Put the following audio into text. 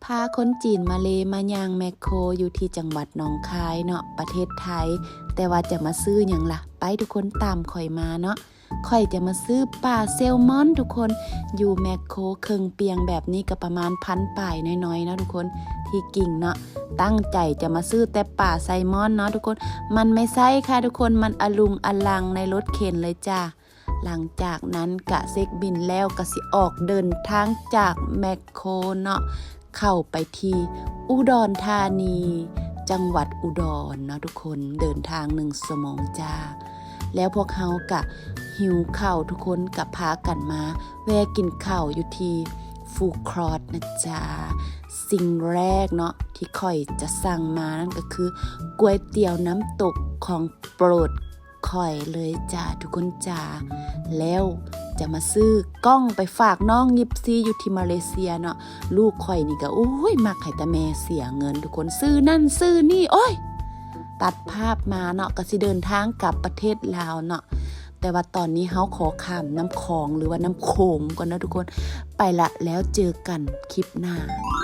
ພາຄົນຈີນມາເລມາຍ່າງແມັກໂຄຢູ່ທີ່ຈັງຫວັດໜອງຄາຍເນາະ ປະເທດໄທ. ແຕ່ວ່າຈະມາຊື້ຫຍັງລະ? ໄປທຸກຄົນຕາມຂ້ອຍມາເນາະ. ຂ້ອຍຈະມາຊື້ປາແຊລມອນທຸກຄົນ ຢູ່ແມັກໂຄເຄິ່ງປ່ຽງແບບນີ້ກໍປະມານພັນປາຍໜ້ອຍໆເນາະທຸກຄົນ. ທີ່ຈິງເນາະ ຕັ້ງໃຈຈະມາຊື້ແຕ່ປາໄຊມອນເນາະທຸກຄົນ. ມັນໄມ່ໃຊ້ຄ່ະທຸກຄົນ ມັນອະລຸງອະລັງໃນລົດເຂັນເລີຍຈ້າ. ຫຼັງຈາກນັ້ນກະເຊັກບິນແລ້ວ ກະຊິອອກເດີນທາງຈາກແມັກໂຄເນາະ ເຂົ້າໄປທີ່ອຸດອນທານີ ຈັງຫວັດອຸດອນເນາະທຸກຄົນ. ເດີນທາງໜຶ່ງຊົ່ວໂມງຈ້າ. ແລ້ວພວກເຮົາກະຫິວເຂົ້າທຸກຄົນ ກະພາກັນມາແວ່ກິນເຂົ້າຢູ່ທີ່ຟູຄຣອດນະຈ້າ. ສິ່ງແລກເນາະທີ່ຂ້ອຍຈະສັ່ງມານັ້ນກໍຄື ກ໋ວຍຕຽວນ້ຳຕົກຂອງໂປດ ຂ້ອຍເລີຍຈ້າທຸກຄົນຈ້າ. ແລ້ວຈະມາຊື້ກ້ອງໄປຝາກນ້ອງຍິບຊີຢູ່ທີ່ມາເລເຊຍເນາະ. ລູກຂ້ອຍນີ້ກໍ ໂອ້ຍ ມັກໃຫ້ແຕ່ແມ່ເສຍເງິນທຸກຄົນ ຊື້ນັ້ນຊື້ນີ້ ໂອ້ຍ. ຕັດພາບມາເນາະ ກໍຊິເດີນທາງກັບປະເທດລາວເນາະ. ແຕ່ວ່າຕອນນີ້ເຮົາຂໍຂ້າມນ້ຳຂອງ ຫຼືວ່ານ້ຳໂຂງກ່ອນເນາະທຸກຄົນ. ໄປລະ ແລ້ວເຈີກັນຄລິບໜ້າ.